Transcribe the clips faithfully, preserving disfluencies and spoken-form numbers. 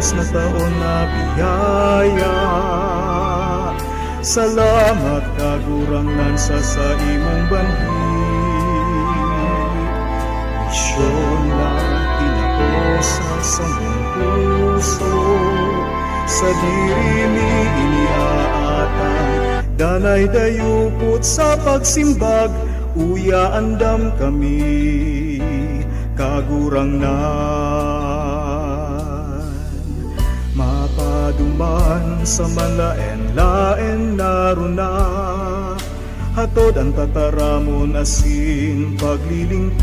na taon na biyaya. Salamat, Kagurangnan, sa saimong banhi. Misyon na tinao sa samong puso, sadiri mi ini aatang, danay dayupot sa pagsimbag, uya andam kami, Kagurangnan. Mapaduman sa manlaen-laen na runa, hatod an tataramon asin paglilingkod.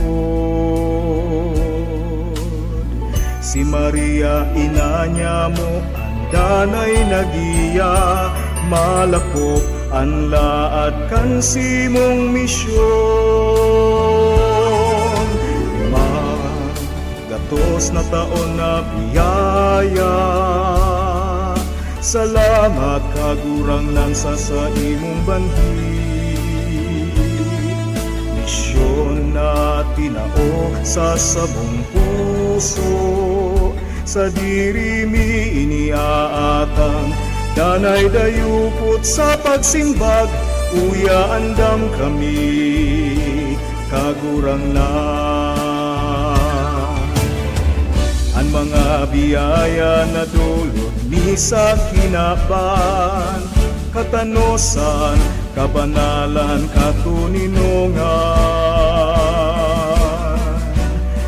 Si Maria, ina niamo, an danay nagiya, malakop an laad kan simong misyon. Ma- Gatos na taon na biyaya. Salamat, Kagurangnan, sa saimong banhi. Misyon na tinao sa samong puso, sadiri mi ini aatang, danay dayupot sa pagsimbag, uya andam kami, Kagurangnan. An mga biyaya na dulot mi sa kinaban, katanosan, kabanalan, katoninongan.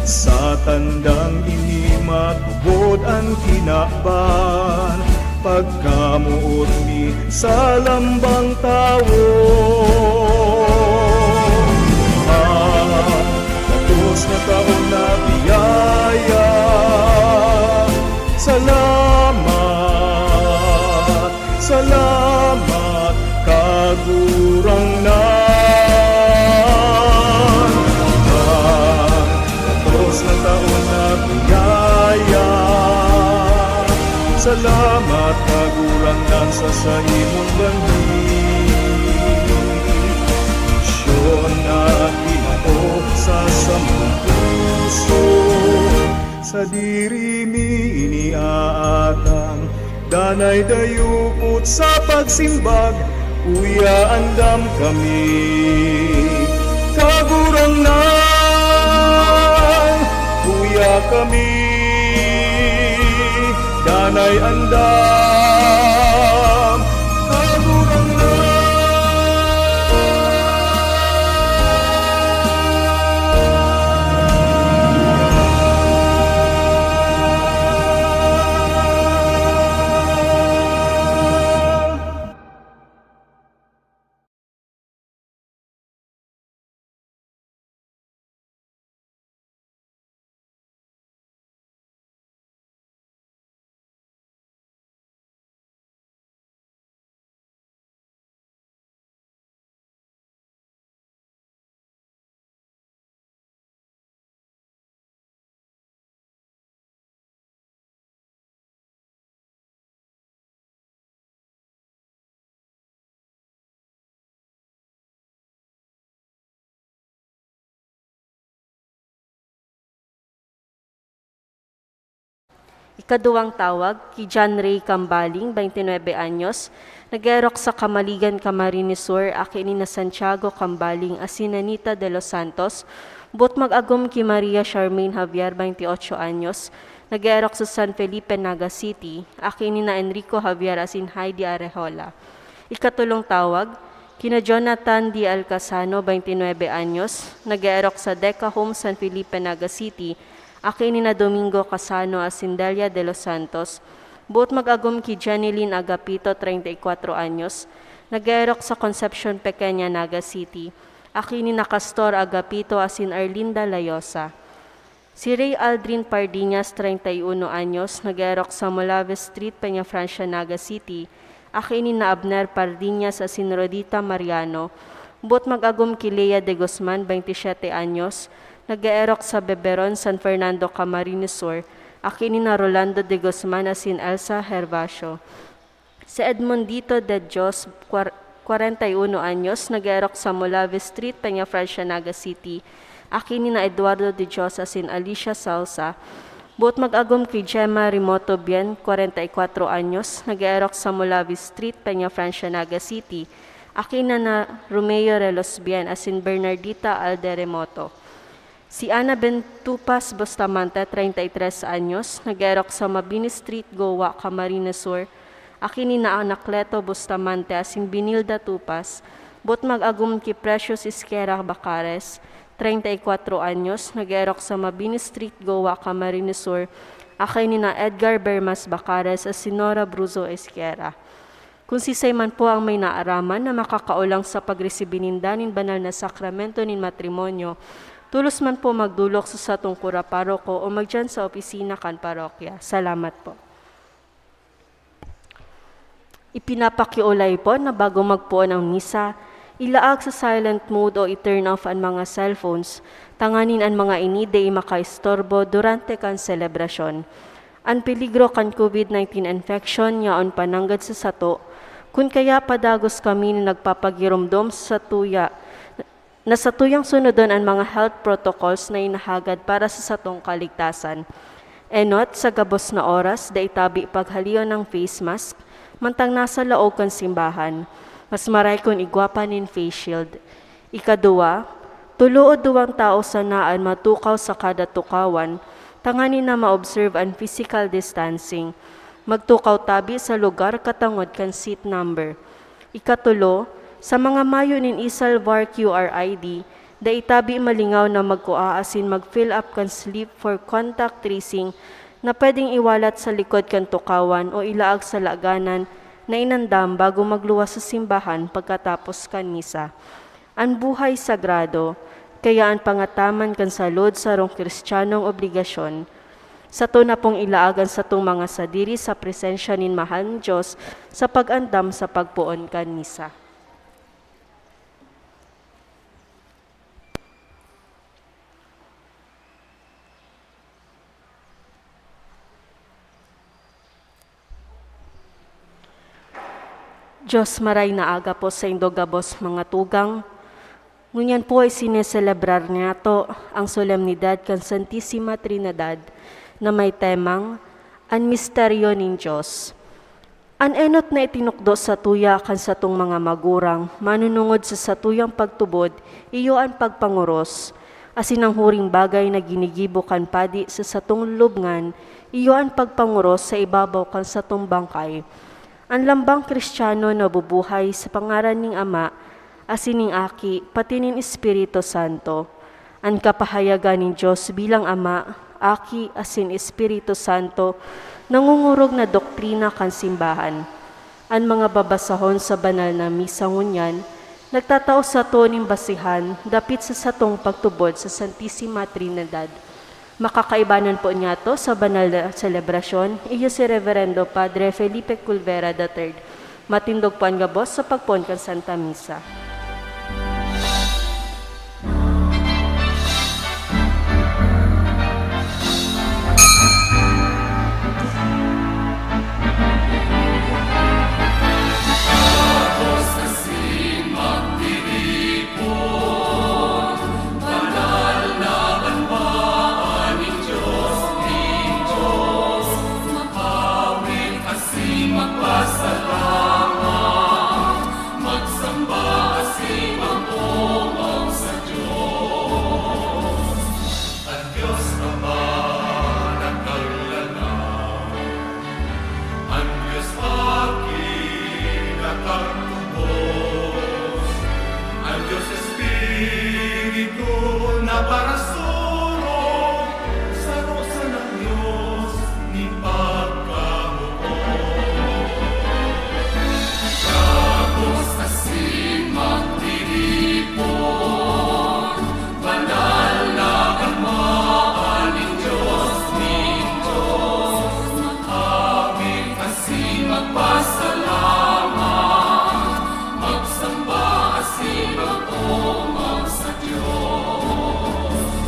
Sa tandang ini matubod an kinaban, pagkamoot mi sa lambang tawo. Gatos na taon na biyaya. Salamat, salamat, Kagurangnan. Gatos na taon na biyaya. Salamat, Kagurangnan, sa saimong banhi. Misyon na tinao sa samong puso, sadiri mi ini aatang, danay dayupot sa pagsimbag, uya andam kami, Kagurangnan, uya kami, danay andam, Kagurangnan. Ikaduwang tawag, ki John Ray Cambaling, twenty-nine anyos, nag-eerok sa Camaligan, Camarines Sur, aki ni na Santiago Cambaling asin Nenita de los Santos, boot mag-agom ki Maria Charmaine Javier, twenty-eight anyos, nag-eerok sa San Felipe, Naga City, aki ni na Enrico Javier asin Heidi Arejola. Ikatolong tawag, kina Jonathan D. Alcasano, twenty-nine anyos, nag-eerok sa Deca Home, San Felipe, Naga City, aki ni na Domingo Casano asin Delia de los Santos, boot mag-agom ki Jenilyn Agapito, treinta y cuatro anyos, nag-eerok sa Concepcion Pequeña, Naga City, aki ni na Castor Agapito asin Arlinda Layosa. Si Ray Aldrin Pardiñas, treinta y uno anyos, nag-eerok sa Molave Street, Peñafrancia, Naga City, aki ni na Abner Pardiñas asin Rodita Mariano, boot mag-agom ki Lea de Guzman, twenty-siete anyos, nag-eerok sa Beberon, San Fernando, Camarines Sur, aki ni na Rolando de Guzman asin Elsa Herbacio. Si Edmondito de Dios, kwar-, kwarenta y uno anyos, nag-eerok sa Molave Street, Peñafrancia, Naga City, aki ni na Eduardo de Dios asin Alicia Salsa, Boot mag-agom ki Gemma Remoto Bien, kwarenta y kwatro anyos, nag-eerok sa Mulavi Street, Peñafrancia, Naga City. Aki na na Romeo Relos Bien asin Bernardita Alde Remoto. Si Ana Bentupas Bustamante, treinta y tres anyos, nag-eerok sa Mabini Street, Goa, Camarines Sur. Aki ni na Anacleto Bustamante asin Binilda Tupas. Boot mag-agom ki Precious Isquera Bacares, treinta y kwatro anyos, nag-eerok sa Mabini Street, Goa, Camarines Sur. Aki ni na Edgar Bermas Bacares asin Nora Bruzo Isquera. Kun siisay man po ang may naaraman na makakaolang sa pagresibi ninda nin banal na sakramento nin matrimonyo, tolos man po magdolok sa satong kura paroko o magdiyan sa opisina kan parokya. Salamat po. Ipinapakiolay po na bago magpoon ang misa, ilaag sa silent mode o i-turn off an mga cellphones, tanganing an mga ini dai makaistorbo durante kan selebrasyon. An peligro kan COVID nineteen infection yaon pa nanggad sa sato, kun kaya padagos kami na nagpapagiromdom sa satuya, na satuyang sunodon an mga health protocols na inahagad para sa satong kaligtasan. Enot, sa gabos na oras, dai tabi paghalion ang face mask, mantang nasa laog kan simbahan. Mas maray kun igwa pa nin face shield. Ikaduwa, tolo o duwang tawo sana an matukaw sa kada tukawan, tanganing na ma-observe an physical distancing. Magtukaw tabi sa lugar katangod kan seat number. Ikatulo, sa mga mayo nin e-Salvar Q R I D, dai tabi malingaw na magkua asin mag-fill up kan slip for contact tracing na pwedeng iwalat sa likod kan tukawan o ilaag sa laganan na inandam bago magluwas sa simbahan pagkatapos kan misa. An buhay sagrado, kaya an pangataman kan salud sarong Kristiyanong obligasyon. Sato na pong ilaag an satong mga sadiri sa presensya nin mahal na Diyos sa pag-andam sa pagpoon kan misa. Diyos, maray na aga po saindo gabos, mga tugang. Ngunyan po ay sineselebrar niyato ang solemnidad kan Santisima Trinidad na may temang, An Misteryo nin Diyos. An enot na itinukdo satuya kan satong mga magurang manunungod sa satuyang pagtubod, iyo an pagpangoros, asin ang huring bagay na ginigibo kan padi sa satong lubngan, iyo an pagpangoros sa ibabaw kan satong bangkay. An lambang Kristiyano nabubuhay sa pangaran ning Ama, asin ning Aki, pati nin Espiritu Santo. An kapahayagan nin Dios bilang Ama, Aki, asin Espiritu Santo, nangungurog na doktrina kan simbahan. An mga babasahon sa banal na misa ngunyan nagtatao sato nin basihan dapit sa satong pagtubod sa Santisima Trinidad. Makakaibanan po niyato sa banal na selebrasyon, iyo si Reverendo Padre Felipe Culvera the third, matindog po an gabos sa pagpoon kan Santa Misa. Magsamba asin mag-omawon sa Dios. An Dios Ama nagkaglalaw, an Dios Aki nakagtubos, an Dios Espiritu na parasurog, saro sanang Dios nin pagkamoot. Gabos asin magtiripon, banal na Ama, nin Dios nin Dios, makamit asin magpasalamat, magsamba asin mag-omawon sa Dios.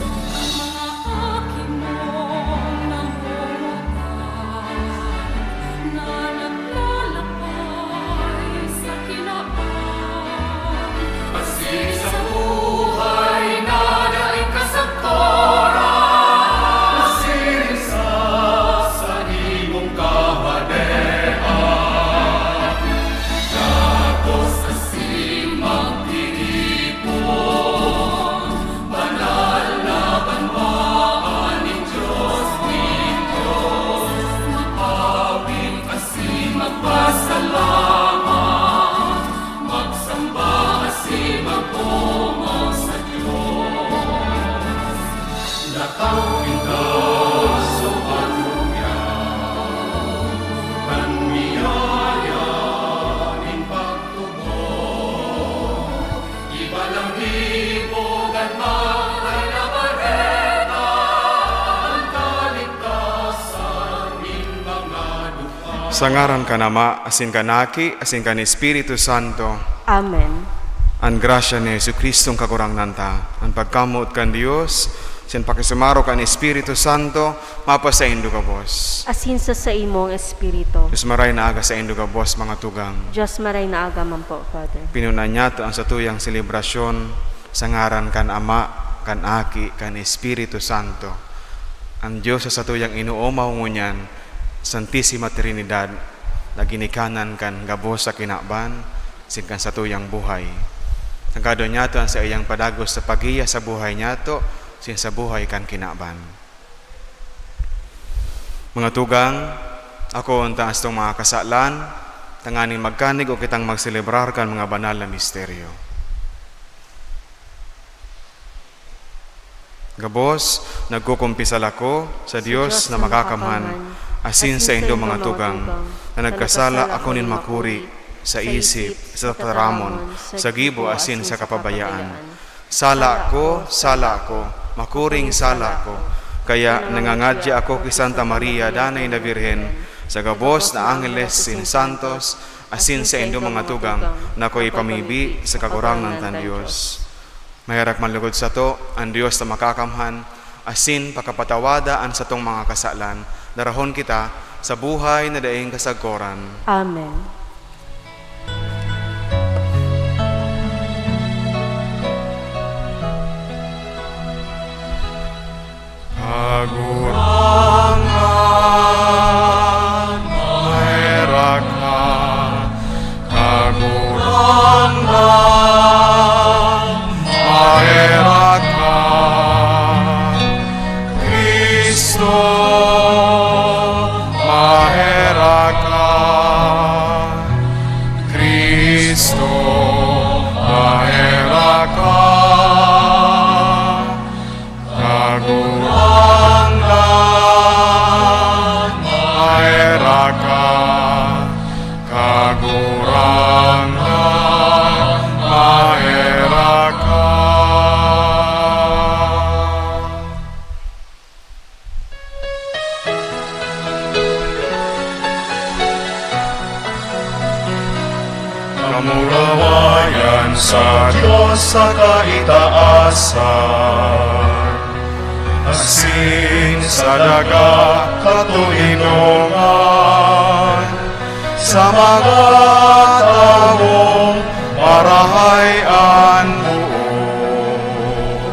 Sa ngaran kan Ama, asin kan Aki, asin kan Espiritu Santo. Amen. An grasya ni Jesu-Cristong Kagurangnan ta, an pagkamoot kan Dios, asin pakisumaro kan Espiritu Santo, mapasaindo gabos. Asin sa saimong espiritu. Dios maray na aga saindo gabos, mga tugang. Dios maray na aga man po, Father. Pinunan niyato an satuyang selebrasyon sa ngaran kan Ama, kan Aki, kan Espiritu Santo. An Dios sa satuyang inoomaw ngunyan, Santisima Trinidad, na ginikanan kan gabos sa kinaban, asin kan satuyang buhay. Tangadon niyato an saiyang padagos sa paggiya sa buhay niyato, asin sa buhay kan kinaban. Mga tugang, akoon ta an satong mga kasalan, tanganing magkanig o kitang magselebrar kan mga banal na misteryo. Gabos, nagkukumpisal ako sa Dios na makakamhan, asin saindo mga tugang, na nagkasala ako nin makuri, sa isip, sa tataramon, sa gibo asin sa kapabayaan. Sala ko, sala ko, makuring sala ko. Kaya nangangadya ako ki Santa Maria, Danay na Birhen, sa gabos na angheles asin santos, asin saindo mga tugang, na ako ipamibi sa Kagurangnan tang Dios. Maherak man lugod sato an Dios na makakamhan, asin pakapatawada an satong mga kasalan, darahon kita sa buhay na daing kasagkoran. Amen. Kagurangnan, maherak ka. Kagurangnan, maherak ka. Cristo, maherak ka. Cristo, maherak ka. Kagurangnan, maherak ka. Kagurangnan, maherak ka. Kamurawayan sa Dios sa kaitaasan, asin sa daga katoninongan, sa mga tawong marahay an boot.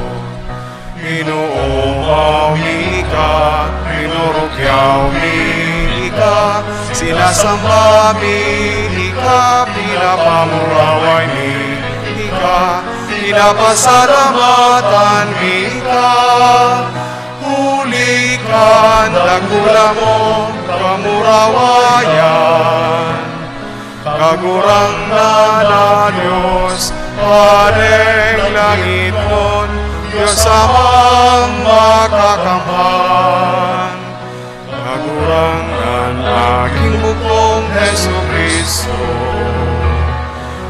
Inoomaw mi ika, rinurukyaw mi ika, sinasamba mi ika, pinapamuraway mi ika, pinapasalamatan mi ika. Huli kan dakula mong kamurawayan. Kagurangnan na Dios, Padeng langitnon, Dios Amang makakamhan. Kagurangnan na Aking bugtong Jesu-Cristo.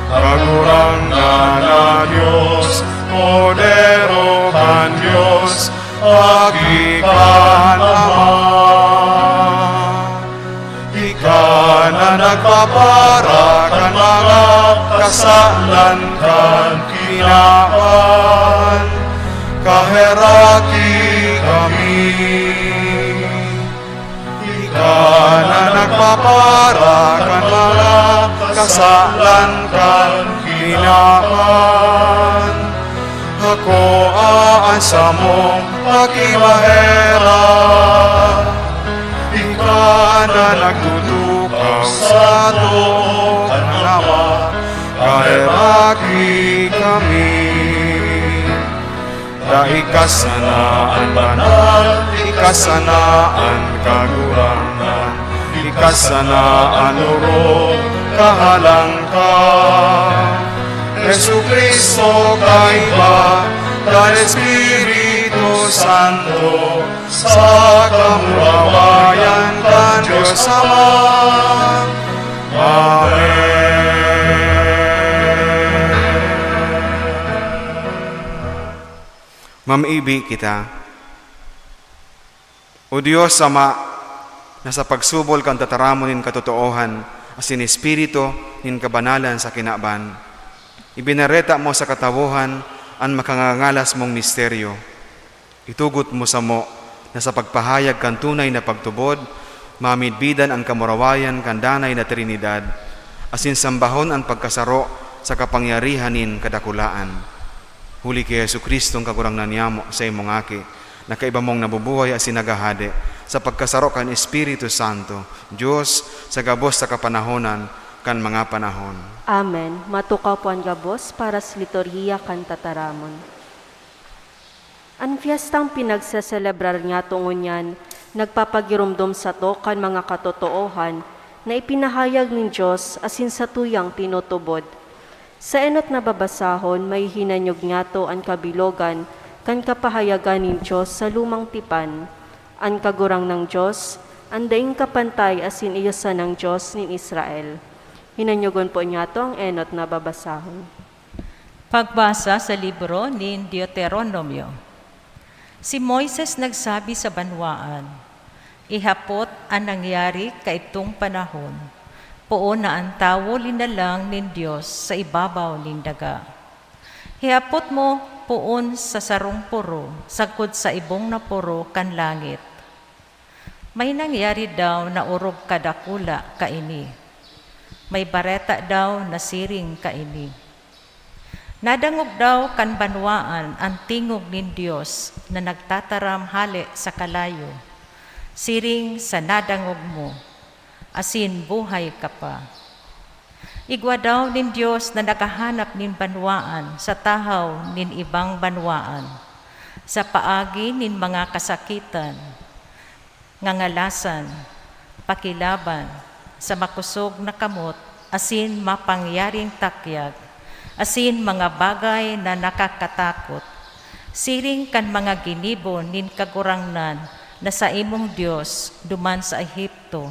Kagurangnan na Dios, Kordero kan Dios, Aki kan Ama. Ika na nagpapara kan mga kasalan kan kinaban, kaheraki kami. Ika na nagpapara kan mga kasalan kan kinaban. Hakoa an samong pakimaherak. Ika na nagtutukaw sa too kan Ama, kaheraki kami. Ta ika sana an banal, ika sana an kagurangnan, ika sana an orog kahalangkahan. Jesu-Cristo, kaiba kan Espiritu Santo, sa kamurawayan kan Dios Ama. Amen. Mamibi kita. O Dios Ama, na sa pagsubol kan tataramon nin katotoohan asin espiritu nin kabanalan sa kinaban, ibinareta mo sa katawohan an makangangalas mong misteryo. Itugot mo samo na sa pagpahayag kan tunay na pagtubod, mamidbidan an kamurawayan kan danay na Trinidad, asin sambahon an pagkasaro sa kapangyarihan nin kadakulaan. Huli ki Jesu-Cristong Kagurangnan niyamo, sa imong Aki, na kaiba mong nabubuhay asin naghahade sa pagkasaro kan Espiritu Santo, Dios, sa gabos sa kapanahonan kan mga panahon. Amen. Matukaw po an gabos para sa liturhiya kan tataramon. An fiestang pinagseselebrar nyato ngunyan nagpapagiromdom sato kan mga katotoohan na ipinahayag nin Dios asin satuyang tinutubod. Sa enot na babasahon, mahihinanyog nyato an kabilogan kan kapahayagan nin Dios sa Lumang Tipan, an Kagurangnan Dios, an daing kapantay asin iyo sanang Dios nin Israel. Hinanyogon po nyato an enot na babasahon. Pagbasa sa libro nin Deuteronomio. Si Moises nagsabi sa banwaan, "Ihapot an nangyari kaidtong panahon, poon na an tawo linalang nin Dios sa ibabaw nin daga. Ihapot mo poon sa sarong poro sagkod sa ibong na poro kan langit." May nangyari daw na orog kadakula kaini. May bareta daw na siring kaini. Nadangog daw kan banwaan an tingog nin Dios na nagtataram hale sa kalayo, siring sa nadangog mo, asin buhay ka pa. Igwa daw nin Dios na naghahanap nin banwaan sa tahaw nin ibang banwaan, sa paagi nin mga kasakitan, ngangalasan, pakilaban, sa makosog na kamot, asin mapangyaring takyag, asin mga bagay na nakakatakot, siring kan mga ginibo nin Kagurangnan na saimong Dios duman sa Egipto,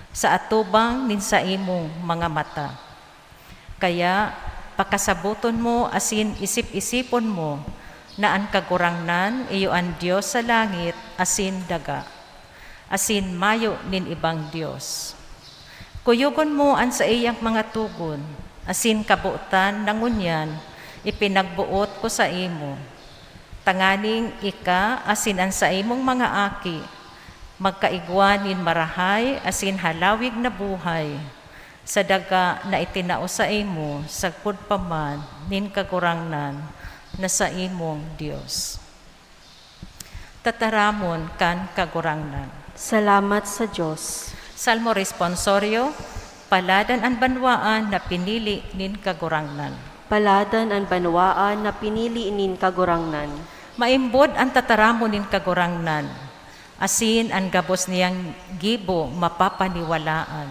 sa atubang nin saimong mga mata. Kaya, pakasaboton mo asin isip-isipon mo na an Kagurangnan iyo an Dios sa langit asin daga, asin mayo nin ibang Dios. Kuyogon mo an saiyang mga togon, asin kabotan na ngunyan ipinagboot ko saimo, tanganing ika asin an saimong mga aki magkaigwa nin marahay asin halawig na buhay sa daga na itinao saimo sagkod pa man nin Kagurangnan na saimong Dios. Tataramon kan Kagurangnan. Salamat sa Dios. Salmo Responsorio. Paladan an banwaan na pinili nin Kagurangnan. Paladan an banwaan na pinili nin Kagurangnan. Maimbod an tataramon nin Kagurangnan, asin an gabos niyang gibo mapapaniwalaan.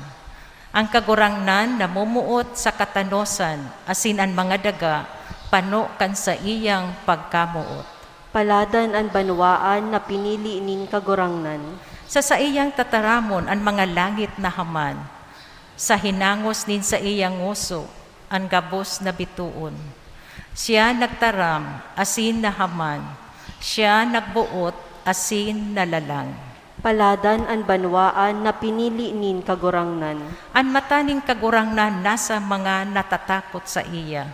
An Kagurangnan namumuot sa katanosan, asin an mga daga pano kan saiyang pagkamoot. Paladan an banwaan na pinili nin Kagurangnan. Sa saiyang tataramon an mga langit nahaman, sa hinangos nin saiyang ngoso an gabos na bitoon. Siya nagtaram asin nahaman, siya nagboot asin nalalang. Paladan an banwaan na pinili nin Kagurangnan. An mata nin Kagurangnan nasa mga natatakot saiya,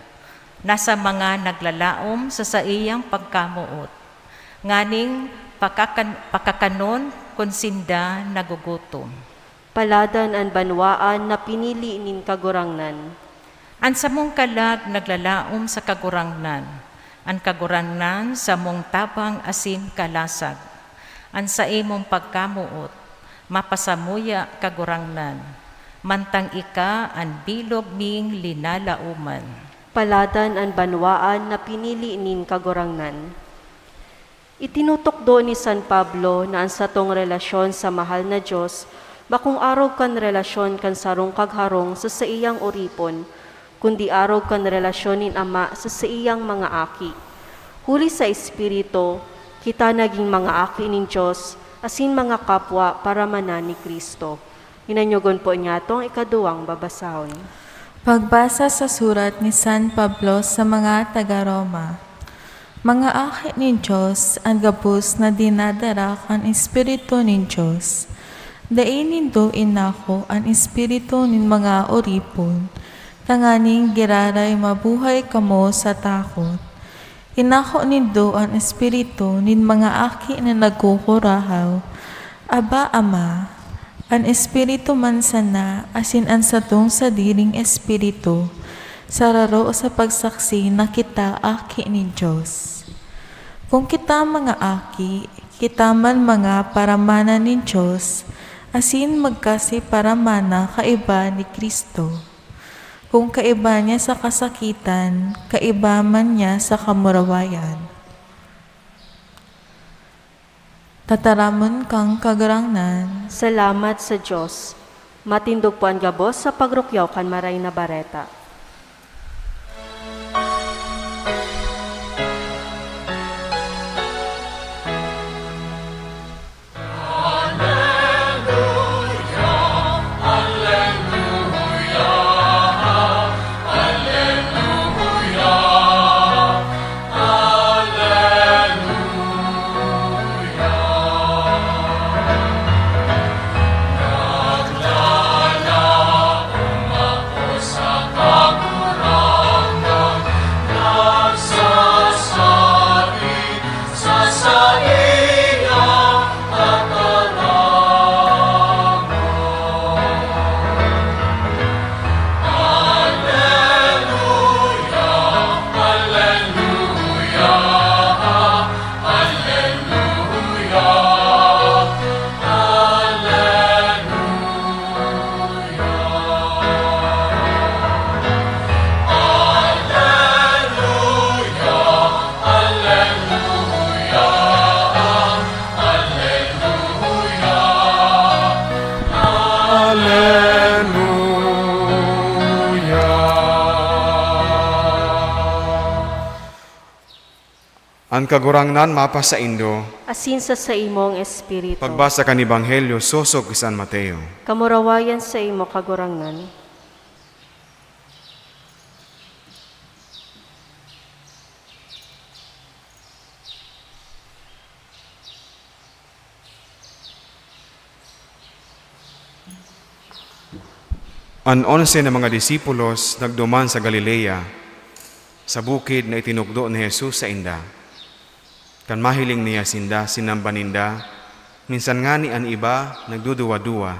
nasa mga naglalaom sa saiyang pagkamoot, nganing pakakan-, pakakanon kun sinda nagugutom. Paladan an banwaan na pinili nin Kagurangnan. An samong kalag naglalaom sa Kagurangnan, an Kagurangnan samong tabang asin kalasag. An saimong pagkamoot, mapasamuya, Kagurangnan, mantang ika an bilog ming linalaoman. Paladan an banwaan na pinili nin Kagurangnan. Itinutukdo ni San Pablo na an satong relasyon sa mahal na Dios bakong arog kan relasyon kan sarong kagharong sa saiyang oripon, kundi arog kan relasyon nin ama sa saiyang mga aki. Huli sa Espiritu, kita naging mga aki nin Dios asin mga kapwa paramanan ni Cristo. Hinanyogon po niyato an ikaduwang babasahon. Pagbasa sa surat ni San Pablo sa mga taga-Roma. Mga aki nin Dios, an gabos na dinadara kan Espiritu nin Dios, Dai nindo inako an espiritu nin mga oripon, tanganing giraray mabuhay kamo sa takot. Inako nindo an espiritu nin mga aki na nagkukurahaw, "Aba, Ama." An Espiritu man sana asin an satong sadiring espiritu, sararo sa pagsaksi na kita aki nin Dios. Kun kita mga aki, kita man mga paramana nin Dios, asin magkasi paramana kaiba ni Cristo. Kun kaiba niya sa kasakitan, kaiba man niya sa kamurawayan. Tataramon kang Kagurangnan. Salamat sa Dios. Matindog po an gabos sa pagrukyaw kan Maray na Bareta. An Kagurangnan mapasaindo. Asin sa saimong espiritu. Pagbasa kan Ebanghelyo sosog ki San Mateo. Kamurawayan saimo, Kagurangnan. An onse na mga disipulos nagduman sa Galilea, sa bukid na itinukdo ni Jesus sainda. Kan mahiling niya sinda, sinamba ninda, minsan ngani an iba nagduduwa-duwa.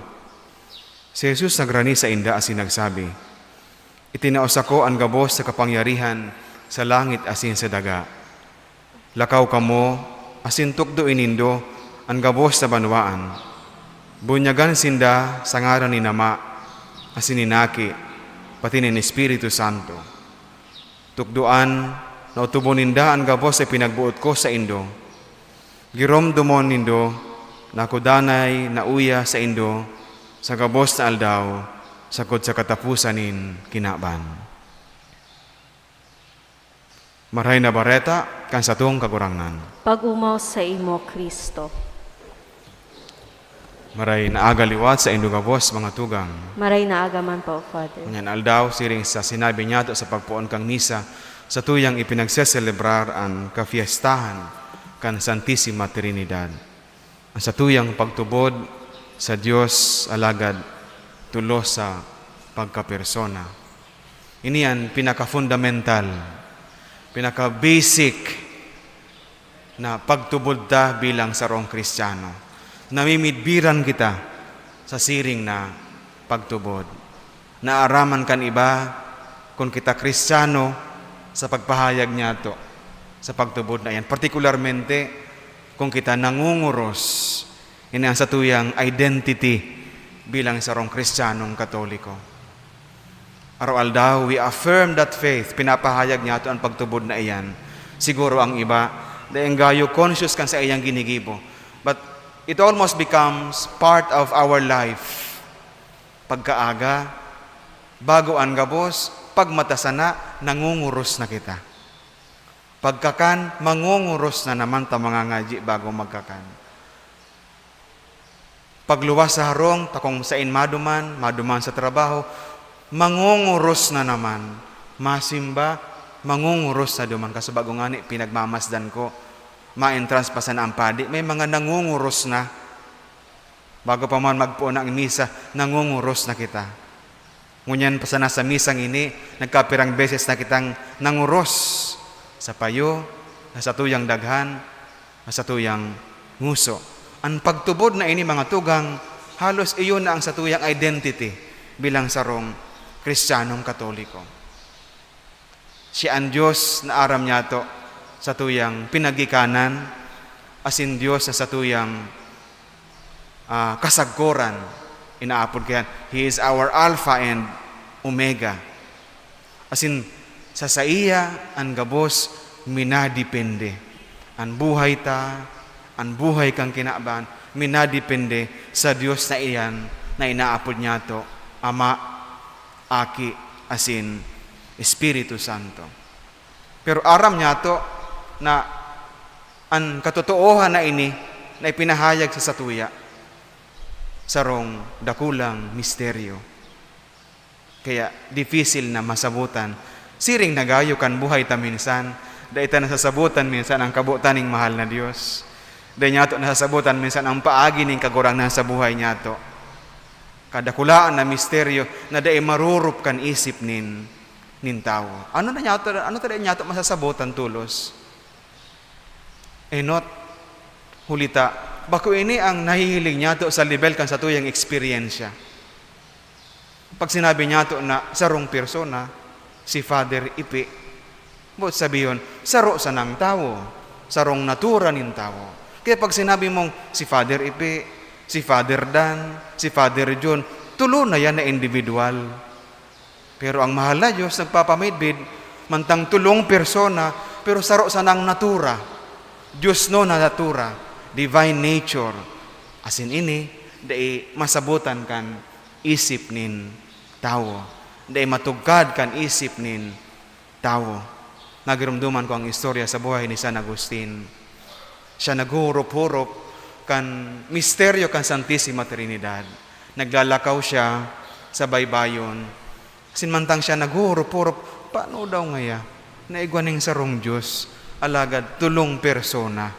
Si Jesus nagrani sainda asin nagsabi, "Itinao sako an gabos na kapangyarihan sa langit asin sa daga. Lakaw kamo asin tukdoe nindo an gabos na banwaan." Bunyagan sinda sa ngaran nin Ama, asin nin Aki, pati nin Espiritu Santo. Tukdoan na otobon ninda an gabos na pinagboot ko saindo. Giromdomon nindo na ako danay nauya saindo sa gabos na aldaw, sagkod sa kataposan nin kinaban. Maray na Bareta kan satong Kagurangnan. Pag-omaw saimo, Cristo. Maray na aga liwat saindo gabos, mga tugang. Maray na aga man po, Father. Ngunyan aldaw, siring sa sinabi niyato sa pagpoon kan misa, satuyang ipinagseselebrar an kafiestahan kan Santisima Trinidad. An satuyang pagtubod sa Dios, alagad tolos sa pagkapersona. Ini an pinaka-fundamental, pinaka-basic na pagtubod ta bilang sarong Kristiyano. Namimidbiran kita sa siring na pagtubod. Naaraman kan iba kun kita Kristiyano sa pagpahayag niyato sa pagtubod na iyan. Partikularmente, kun kita nangunguros, ini an satuyang identity bilang sarong Kristiyanong Katoliko. Araw-aldaw, we affirm that faith. Pinapahayag niyato an pagtubod na iyan. Siguro ang iba, daing gayo conscious kan saiyang ginigibo. But it almost becomes part of our life. Pagkaaga, bago an gabos, pagmata sana, nangunguros na kita. Pagkakan, mangunguros na naman ta mangangadyi bago magkakan. Pagluwas sa harong, ta kung sain maduman, maduman sa trabaho, mangunguros na naman. Masimba, mangunguros na duman. Kaso bago ngani, pinagmamasdan ko, ma-entrance pa sana ang padi, may mga nangunguros na. Bago pa man magpoon ang misa, nangunguros na kita. Ngunyan pa sana sa misang ini, nagkapirang beses na kitang nanguros sa payo, sa satuyang daghan, sa satuyang nguso. An pagtubod na ini, mga tugang, halos iyon na ang satuyang identity bilang sarong Kristiyanong Katoliko. Siya an Dios na aram niyato satuyang pinagikanan, asin Dios na satuyang, ah, kasagkoran. Inaapod kaiyan, He is our Alpha and Omega. Asin, sa saiya an gabos minadepende. An buhay ta, an buhay kan kinaban, minadepende sa Dios na iyan na inaapod niyato Ama, Aki, asin Espiritu Santo. Pero aram niyato na an katotoohan na ini na ipinahayag sa satuya, sarong dakulang misteryo. Kaya dipisil na masabotan. Siring na gayo kan buhay ta minsan, dai ta nasasabotan minsan an kabotan ning mahal na Dios. Dai niyato nasasabotan minsan ang paagi nin Kagurangnan sa buhay niyato. Kadakulaan na misteryo na dai marurop kan isip nin, nin tawo. Ano na niyato, ano ta dai niyato masasabotan tolos? Enot, huli ta, bako ini ang nahihiling niyato sa lebel kan satuyang eksperyensya. Pag sinabi niyato na sarong persona, si Father Ipi, boot sabihon, saro sanang tawo, sarong natura nin tawo. Kaya pag sinabi mong si Father Ipi, si Father Dan, si Father John, tulo na yan na individual. Pero ang mahal na Diyos nagpapamidbid, mantang tulong persona, pero saro sanang natura. Dios no na natura, divine nature. Asin ini, dai masabotan kan isip nin tawo. Dai matugkad kan isip nin tawo. Nagiromdoman ko ang istorya sa buhay ni San Agustin. Siya naghuhurop-hurop kan misteryo kan Santisima Trinidad. Naglalakaw siya sa baybayon. Asin mantang siya naghuhurop-hurop, paano daw ngaya na igwa ning sarong Dios, alagad tulong persona?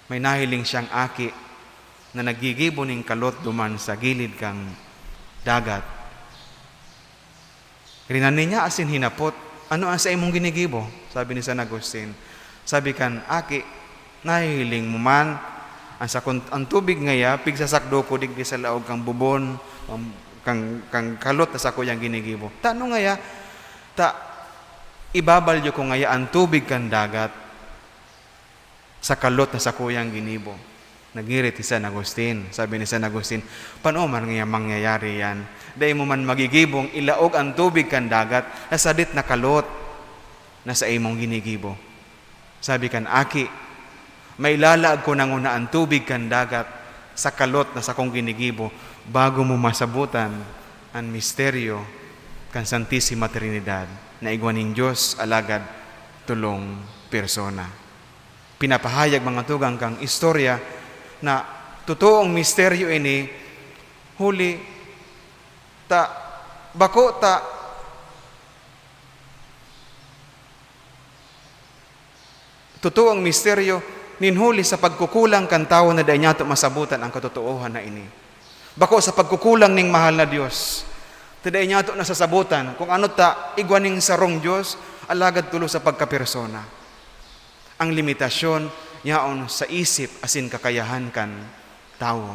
May nahiling siyang aki na naggigibo nin kalot duman sa gilid kan dagat. Rinani niya asin hinapot, "Ano an saimong ginigibo?" sabi ni San Agustin. Sabi kan aki, "Nahihiling mo man, an sakon, an tubig ngaya, pigsasakdo ko digdi sa laog kan bubon, kan, kan, kan kalot na sakuyang ginigibo. Tano ngaya, ta ibabalyo ko ngaya an tubig kan dagat sa kalot na sakuyang ginibo." Nagngirit si San Agustin. Sabi ni San Agustin, "Paano man ngaya mangyayari yan? Dai mo man magigibong ilaog an tubig kan dagat na sadit na kalot na saimong ginigibo." Sabi kan aki, "Mailalaag ko na nguna an tubig kan dagat sa kalot na sakong ginigibo bago mo masabotan an misteryo kan Santisima Trinidad na igwa nin Dios alagad tulong persona." Pinapahayag, mga tugang, kan istorya na totoong misteryo ini, huli ta, bako ta, totoong misteryo nin huli sa pagkukulang kan tawo na dai niyato masabotan ang katotoohan na ini. Bako sa pagkukulang ning mahal na Dios, ta dai niyato nasasabotan kung ano ta igwa ning sarong Dios, alagad tulo sa pagkapersona. Ang limitasyon yaon sa isip asin kakayahan kan tawo.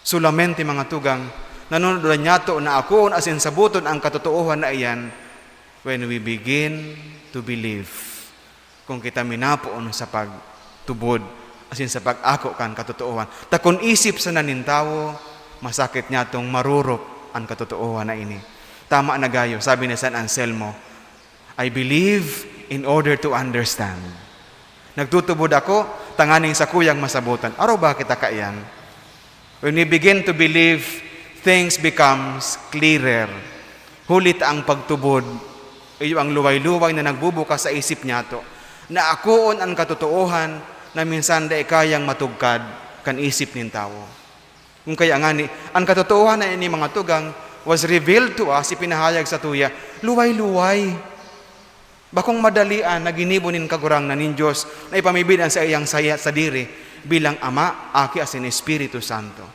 Solamente, mga tugang, nanunudan niyato na akoon asin saboton ang katotoohan na iyan when we begin to believe. Kung kita minapoon sa pagtubod asin sa pag-ako kan katotoohan. Ta kun isip sana nin tawo, masakit niyatong marurop an katotoohan na ini. Tama na gayo, sabi ni San Anselmo, "I believe in order to understand." Nagtutubod ako tanganing sakuyang masabotan. Arog ba kita kaiyan? When we begin to believe, things becomes clearer. Huli ta ang pagtubod, iyo ang luway-luway na nagbubukas sa isip niyato, na akoon an katotoohan na minsan dai kayang matugkad kan isip nin tawo. Kung kaya ngani, an katotoohan na ini, mga tugang, was revealed to us, ipinahayag sa tuya, luway-luway. Bakong madalian na ginibo nin Kagurangnan nin Dios na ipamibid an saiyang saya sadiri, bilang Ama, Aki, asin Espiritu Santo.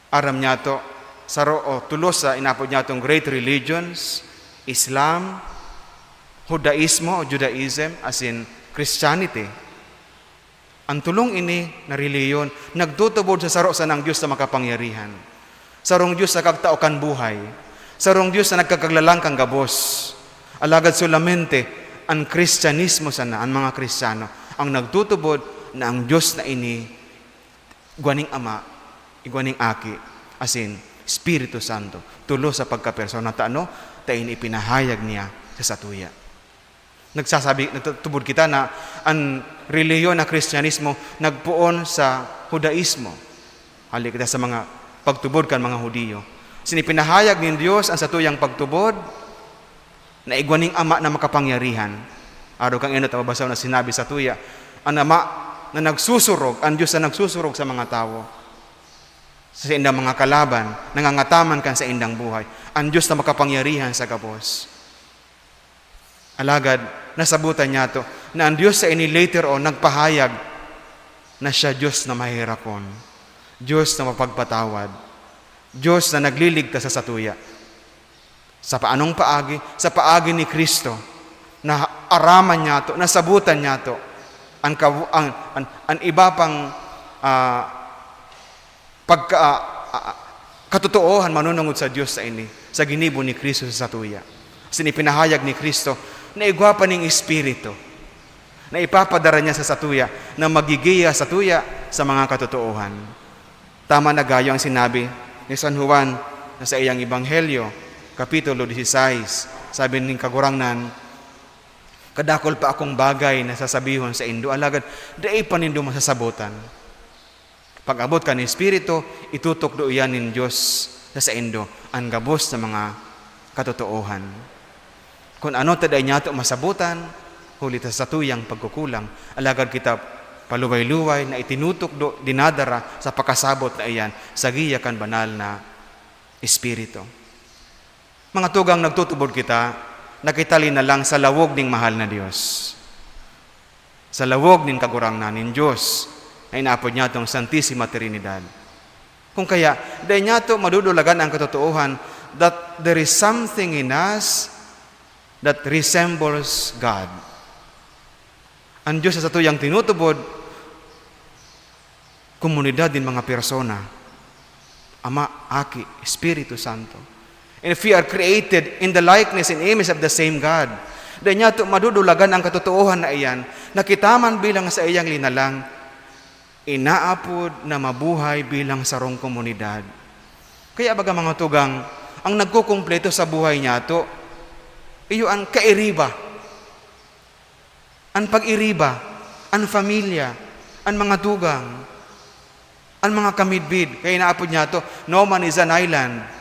Aram niyato, saro o tulos sa inapod niyatong great religions, Islam, Judaismo o Judaism, asin Christianity. An tolong ini na relihiyon nagtutubod sa saro sanang Dios na makapangyarihan. Sarong Dios na kagtao kan buhay. Sarong Dios na nagkakaglalang kan gabos. Alagad solamente an Kristiyanismo sana, an mga Kristiyano, ang nagtutubod na ang Dios na ini igwa ning Ama, igwa ning Aki, asin Espiritu Santo. Tolo sa pagkapersona ta ano, ta ini ipinahayag niya sa satuya. Nagsasabi, nagtutubod kita na an relihiyon na Kristiyanismo nagpoon sa Judaismo. Hali kita sa mga pagtubod kan mga Hudiyo. Asin ipinahayag nin Dios an satuyang pagtubod na igwa ning Ama na makapangyarihan. Arog kan enot na mabasa na sinabi satuya, an Ama na nagsusurog, an Dios na nagsusurog sa mga tawo, sa saindang mga kalaban, nangangataman kan saindang buhay. An Dios na makapangyarihan sa gabos. Alagad, nasabutan niyato na an Dios sa ini later on nagpahayag na siya Dios na maheherakon, Dios na mapagpatawad, Dios na nagliligtas sa satuya. Sa paanong paagi? Sa paagi ni Cristo, na araman niyato, nasabutan niyato an kaw-, an, an, an iba pang, ah, pagka, ah, ah, katotoohan manunungod sa Dios sa ini, sa ginibo ni Cristo sa satuya. Asin ipinahayag ni Cristo na igwa pa ning Espiritu na ipapadara niya sa satuya na magigiya satuya sa mga katotoohan. Tama na gayo ang sinabi ni San Juan na sa iyang Ebanghelyo, Kapitulo dieciséis, sabi ning Kagurangnan, "Kadakul pa akong bagay na sasabihon saindo, alagad dai pa nindo masasabotan." Pag-abot kan Espiritu, itutukdo iyan nin Dios sa saindo an gabos na mga katotoohan. Kun ano ta dai niyato masabotan, huli ta sa satuyang pagkukulang, alagad kita paluway-luway na itinutukdo, dinadara sa pakasabot na iyan sa giya kan Banal na Espiritu. Mga tugang, nagtutubod kita na kita linalang sa lawog ning mahal na Dios, sa lawog nin Kagurangnan, nin Dios na inaapod niyatong Santisima Trinidad. Kung kaya, dai niyato madudulagan ang katotoohan that there is something in us that resembles God. Ang Diyos sa satuyang tinutubod, komunidad nin mga persona, Ama, Aki, Espiritu Santo. And if we are created in the likeness and image of the same God, dai niyato madudulagan ang katotoohan na iyan, na kita man bilang saiyang linalang, inaapod na mabuhay bilang sarong komunidad. Kaya baga, mga tugang, ang nagkukumpleto sa buhay niyato, iyo an kairiba. An pag-iriba, an pamilya, an mga tugang, an mga kamidbid, kaya inaapod niyato, "No man is an island."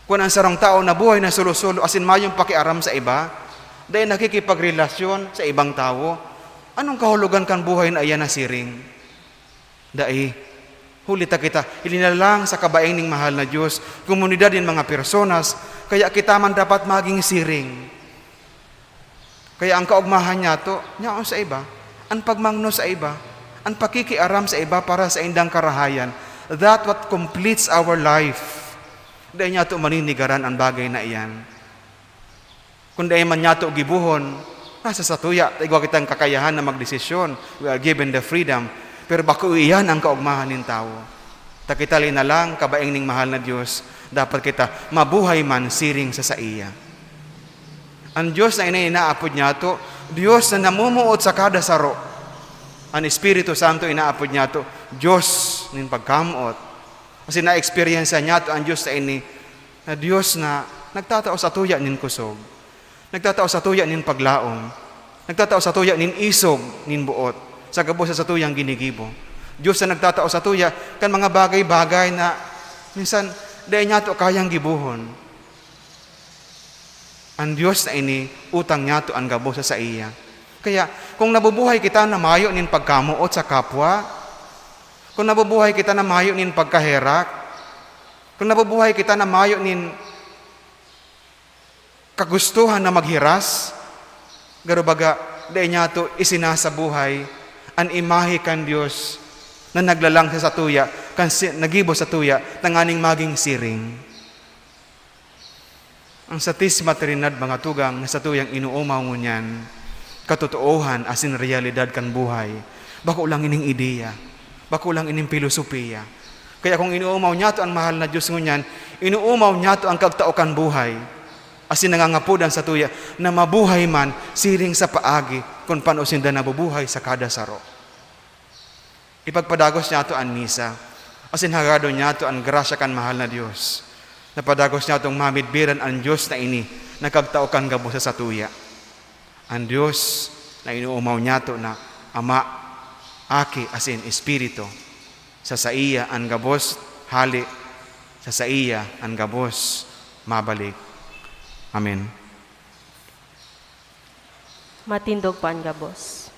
Kun an sarong tawo nabuhay na solo-solo asin mayong pakiaram sa iba, dai nakikipagrelasyon sa ibang tawo, anong kahulogan kan buhay na iyan na siring? Dai. Huli ta kita, ilinalang sa kabaing ning mahal na Dios, komunidad nin mga personas, kaya kita man dapat maging siring. Kaya ang kaogmahan niyato, nyaon sa iba, an pagmangno sa iba, an pakikiaram sa iba para sa indang karahayan, that what completes our life. Dai niyato maninigaran an bagay na iyan. Kun dai man niyato gibohon, nasa satuya, ta igwa kitang kakayahan na magdesisyon. We are given the freedom. Pero bako iyan ang kaogmahan nin tawo. Ta kita linalang, kabaing ning mahal na Dios, dapat kita mabuhay man siring sa saiya. An Dios na ini inaapod niyato, Dios na namumuot sa kada saro. An Espiritu Santo inaapod niyato, Dios nin pagkamoot. Kasi na-eksperyensya niyato an Dios na ini, na Dios na nagtatao satuya nin kusog, nagtatao satuya nin paglaom, nagtatao satuya nin isog nin boot sa gabos sa satuyang ginigibo. Dios na nagtatao satuya kan mga bagay-bagay na minsan dai niyato kayang gibohon. An Dios na ini, utang niyato an gabos sa saiya. Kaya, kung nabubuhay kita na mayo nin pagkamoot sa kapwa, kung nabubuhay kita na mayo nin pagkaherak, kung nabubuhay kita na mayo nin kagustuhan na maghiras, garo baga, dai niyato isinasabuhay an imahe kan Dios na naglalang sa satuya, kan si-, nagibo sa satuya, tanganing magin siring. Ang Santisima Trinidad, mga tugang, na satuyang inoomaw ngunyan, katotoohan asin reyalidad kan buhay. Bako lang ining ideya, bako lang ining pilosopiya. Kaya kung inoomaw niyato an mahal na Dios ngunyan, inoomaw niyato an kagtao kan buhay. Asin nangangapodan satuya na mabuhay man siring sa paagi kun paano sinda nabubuhay sa kada saro. Ipagpadagos niyato an misa, asin hagadon niyato an grasya kan mahal na Dios, na padagos niyatong mamidbiran an Dios na ini na kagtao kan gabos sa satuya. An Dios na inoomaw niyato na Ama, Aki, asin Espiritu. Sa saiya an gabos hale, sa saiya an gabos mabalik. Amen. Matindog po an gabos.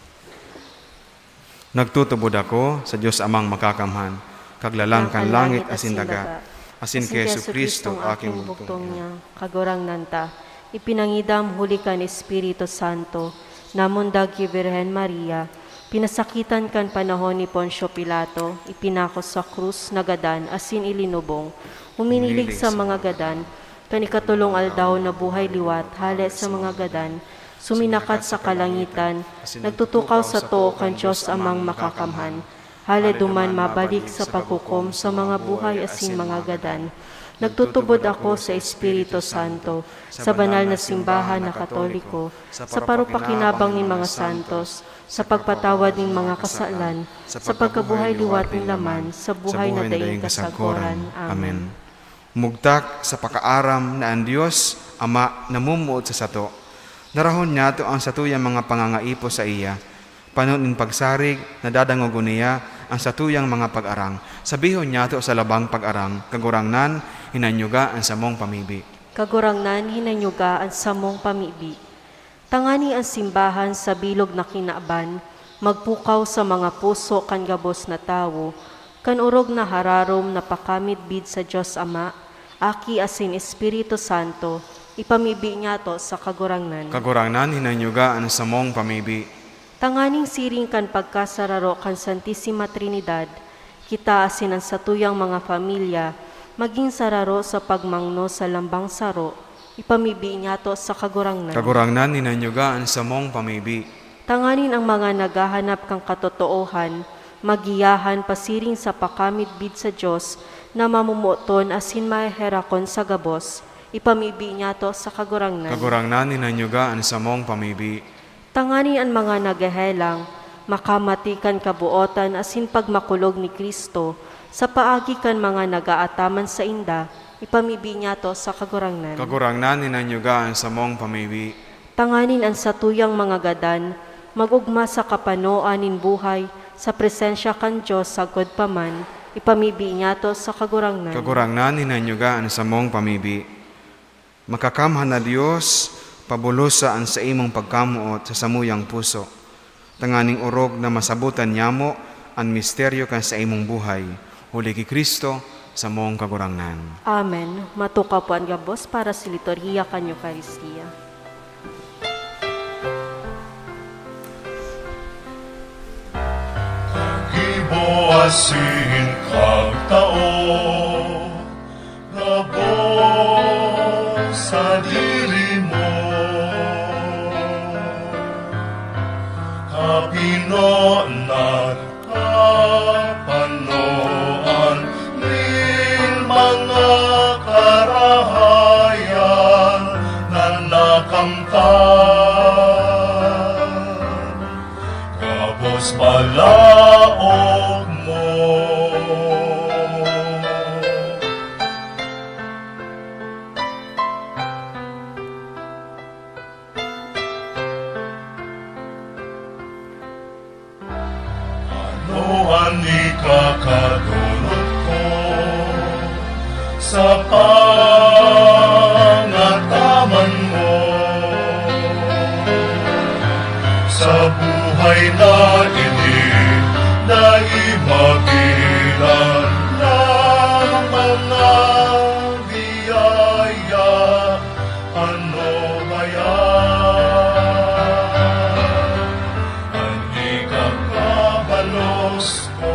Nagtutubod ako sa Dios Amang Makakamhan, Kaglalang kan langit asin daga, asin ki Jesu-Cristo, aking bugtong niya, Kagurangnan ta, ipinangidam huli kan Espiritu Santo, namundag ki Birhen Maria, pinasakitan kan panahon ni Poncio Pilato, ipinako sa krus, nagadan, asin ilinubong, huminilig sa mga gadan, kan ikatolong aldaw nabuhay liwat hale sa mga gadan, suminakat sa kalangitan, nagtutukaw sa too kan Dios Amang Makakamhan. Hale duman mabalik sa paghukom sa mga buhay asin mga gadan. Nagtutubod ako sa Espiritu Santo, sa banal na simbahan na Katoliko, sa paropakinabang nin mga santos, sa pagpatawad nin mga kasalan, sa pagkabuhay liwat nin laman, sa buhay na daing kasagkoran. Amen. Mugtak sa pakaaram na an Dios Ama namumuot sa sato. Narahon niyato an satuyang mga pangangaipo saiya. Pano nin pagsarig, nadadangogon niya an satuyang mga pag-arang. Sabihon niyato sa labang pag-arang, "Kagurangnan, hinanyuga an samong pamibi." Kagurangnan, hinanyuga an samong pamibi. Tangani an simbahan sa bilog na kinaban magpukaw sa mga puso kan gabos na tawo, kan orog na hararom na pakamidbid sa Dios Ama, Aki asin Espiritu Santo, ipamibi niyato sa Kagurangnan. Kagurangnan, hinanyuga an samong pamibi. Tanganing siring kan pagkasararo kan Santisima Trinidad, kita asin an satuyang mga pamilya magin sararo sa pagmangno sa lambang saro, ipamibi niyato sa Kagurangnan. Kagurangnan, hinanyuga an samong pamibi. Tanganing an mga naghahanap kan katotoohan, magiyahan pasiring sa pakamidbid sa Dios na mamomoton asin maheherakon sa gabos, ipamibi niyato sa Kagurangnan. Kagurangnan, hinanyuga an samong pamibi. Tanganing an mga naghehelang makamati kan kabuotan asin pagmakulog ni Cristo sa paagi kan mga nag-aataman sainda, ipamibi niyato sa Kagurangnan. Kagurangnan, hinanyuga an samong pamibi. Tanganing an satuyang mga gadan mag-ogma sa kapanoan nin buhay sa presensya kan Dios sagkod pa man, ipamibi niyato sa Kagurangnan. Kagurangnan, hinanyuga an samong pamibi. Makakamhan na Dios, pabulosa an saimong pagkamoot sa samuyang puso, tanganing orog na masabotan nyamo an misteryo kan saimong buhay, huli ki Cristo, samong Kagurangnan. Amen. Matukaw po an gabos para sa liturhiya kan Eukaristia. Gibo asin kagtao, gabos sadiri mo, kapinonan, kapanoan nin mga karahayan na nakamtan, gabos balaog mo. Ano an ikakadolot ko sa pangataman mo? Sa buhay na ini, dai mabilang na mga biyaya. Ano ba yan? An ikakabalos ko.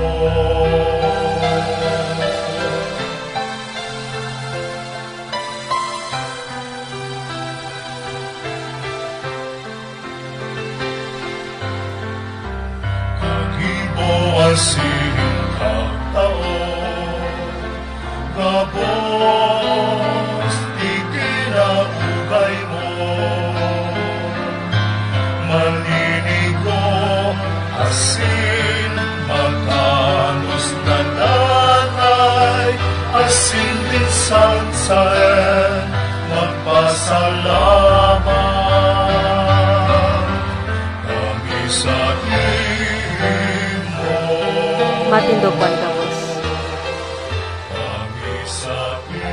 Sining pagtao, gabos ikinaugay mo. Maninigo asin matanos na danay, asin minsan saen magpasalamat kami sa imo. Matindog man gabos. Kami sa imo.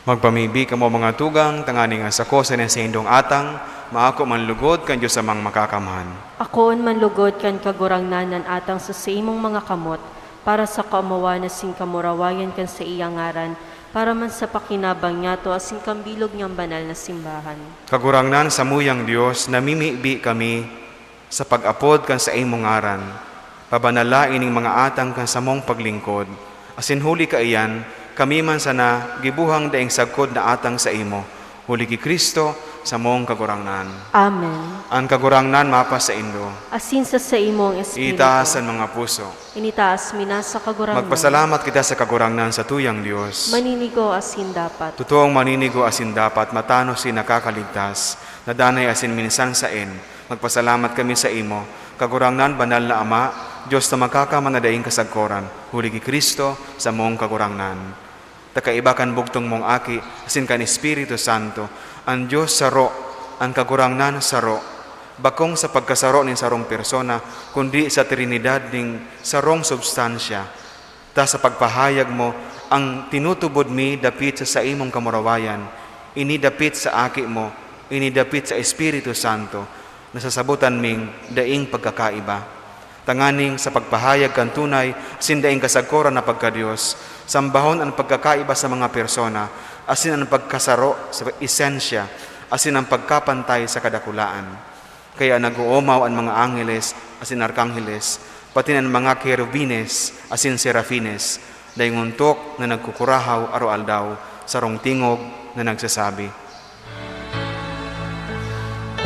Magpamibi kamo, mga tugang, tanganing an sako sa saindong atang maako man lugod kan Dios Amang Makakamhan. Akoon man lugod kan Kagurangnan an atang sa saimong mga kamot, para sa kaomawan asin kamurawayan kan saiyang ngaran, para man sa pakinabang niyato asin kan bilog niyang banal na simbahan. Kagurangnan, samuyang Dios, namimibi kami sa pag-apod kan saimong ngaran, pabanala ining mga atang kan samong paglingkod, asin huli kaiyan, kami man sana gibuhang daing sagkod na atang saimo, huli ki Cristo, samong Kagurangnan. Amen. An Kagurangnan mapasaindo. Asin sa saimong espiritu. Itaas an mga puso. Initaas mi na sa Kagurangnan. Magpasalamat kita sa Kagurangnan, satuyang Dios. Maninigo asin dapat. Totoong maninigo asin dapat, matanos asin nakakaligtas, na danay asin minsan saen, magpasalamat kami saimo, Kagurangnan, banal na Ama, Dios na makakamhan na daing kasagkoran, huli ki Cristo, samong Kagurangnan. Ta kaiba kan bugtong mong Aki asin kan Espiritu Santo, an Dios saro, an Kagurangnan saro, bakong sa pagkasaro nin sarong persona, kundi sa Trinidad nin sarong substansya. Ta sa pagpahayag mo, an tinutubod mi dapit sa saimong kamurawayan, ini dapit sa Aki mo, ini dapit sa Espiritu Santo, nasasabotan ming daing pagkakaiba. Tanganing sa pagpahayag kan tunay asin daing kasagkoran na pagka-Dios, sambahon an pagkakaiba sa mga persona, asin an pagkasaro sa esensya, asin an pagkapantay sa kadakulaan. Kaya nag-oomaw an mga angheles asin arkangheles, pati an mga kerubines asin serafines, daing ontok na nagkukurahaw aroaldaw, sarong tingog na nagsasabi,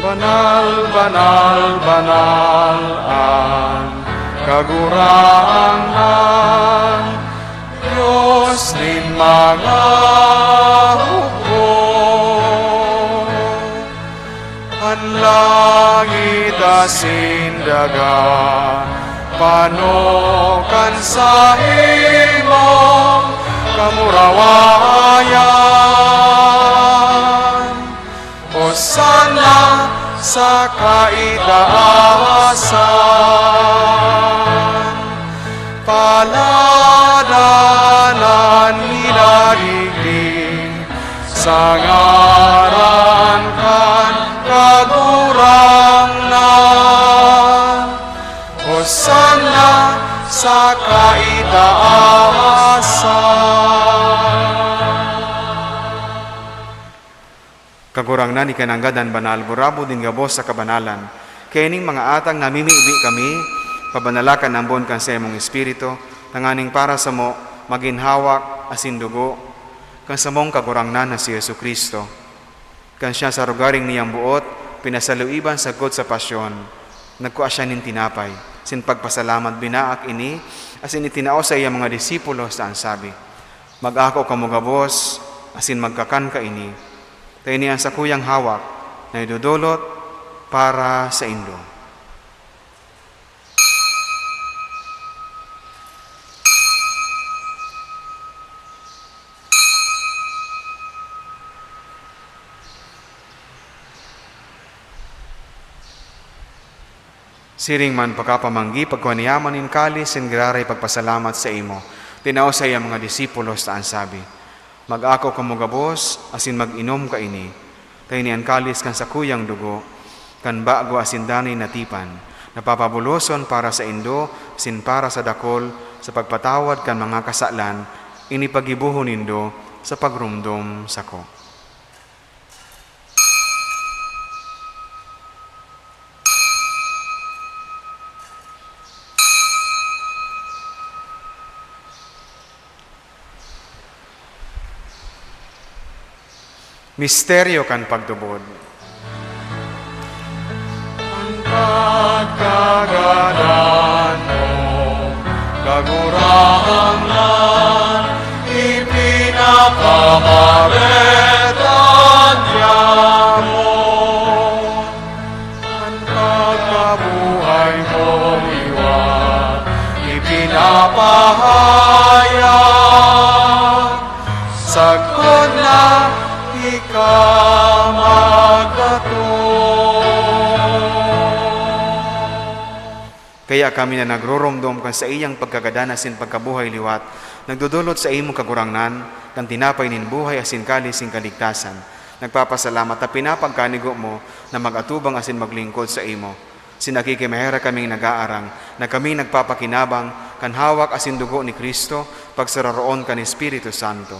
"Banal, banal, banal an Kagurangnan, Dios nin mga hukbo. An langit asin daga pano kan saimong kamurawayan. Hosanna sa kaitaasan! Paladan an minadigdi sa ngaran kan Kagurangnan! Hosanna sa kaitaasan!" Kagurangnan, ika nanggad an banal, burabod nin gabos sa kabanalan. Kaya ning mga atang namimibi kami, pabanala kan ambon kan saimong Espiritu, tanganing para samo magin hawak asin dugo kan samong Kagurangnan na si Jesu-Cristo. Kan siya sa arogaring niyang boot pinasaluiban sagkod sa pasyon, nagkua siya nin tinapay, sin pagpasalamat binaak ini, asin itinao sa iyang mga disipulos ta an sabi, "Mag-ako kamo gabos, asin magkakan kaini, ta ini an sakuyang hawak na idodolot para saindo." Siring man pakapamanggi, pagkua niya man nin kalis, nin giraray pagpasalamat saimo, tinao sa iyang mga disipulos ta an sabi, "Mag-ako kamo gabos, asin mag-inom kaini, ta ini an kalis kan sakuyang dugo, kan bago asin danay na tipan, na papabuloson para saindo asin para sa dakul sa pagpatawad kan mga kasalan. Ini paggibohon nindo sa pagromdom sako." Misteryo kan pagtubod. An pagkagadan mo, Kagurangnan, ipinapamareta niamo. An pagkabuhay mo liwat ipinapahayag, sagkod na ika magdatong. Kaya kami na nagroromdom kan saiyang pagkagadan asin pagkabuhay liwat, nagdodolot sa imong Kagurangnan kan tinapay nin buhay asin kalis nin kaligtasan. Nagpapasalamat ta pinapagkanigo mo na mag-atubang asin maglingkod sa imo. Sinaki ki maherak kaming nag-aarang na kami nagpapakinabang kan hawak asin dugo ni Cristo, pagsararoon kan Espiritu Santo.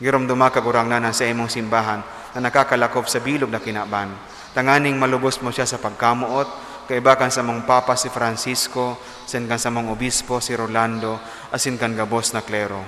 Giromdoma, Kagurangnan, an saimong simbahan na nakakalakop sa bilog na kinaban, tanganing malubos mo siya sa pagkamoot, kaiba kan samong Papa si Francisco, asin kan samong Obispo si Rolando, asin kan gabos na klero.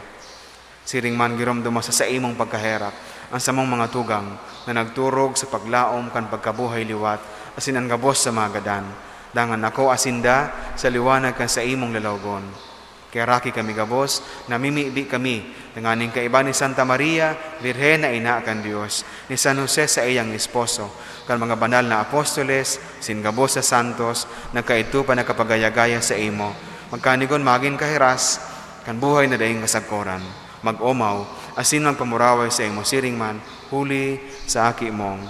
Siring man, giromdoma sa saimong pagkaherak an samong mga tugang na nagturog sa paglaom kan pagkabuhay liwat asin an gabos sa mga gadan, dangan akoa sinda sa liwanag kan saimong lalawgon. Kaya raki kami gabos, namimibi kami, tanganing kaiba ni Santa Maria, Birhen na Ina kan Dios, ni San Jose saiyang esposo, kan mga banal na apostoles, sin gabos na santos, na kaidto pa nakapagaya-gaya saimo, magkanigon magin kahiras kan buhay na daing kasagkoran, mag-omaw, asin magpamuraway saimo siring man, huli sa Aki mong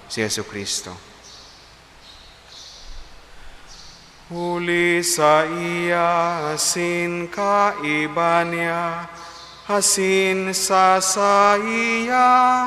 si Jesu-Cristo. Huli saiya, asin kaiba niya, asin sa saiya,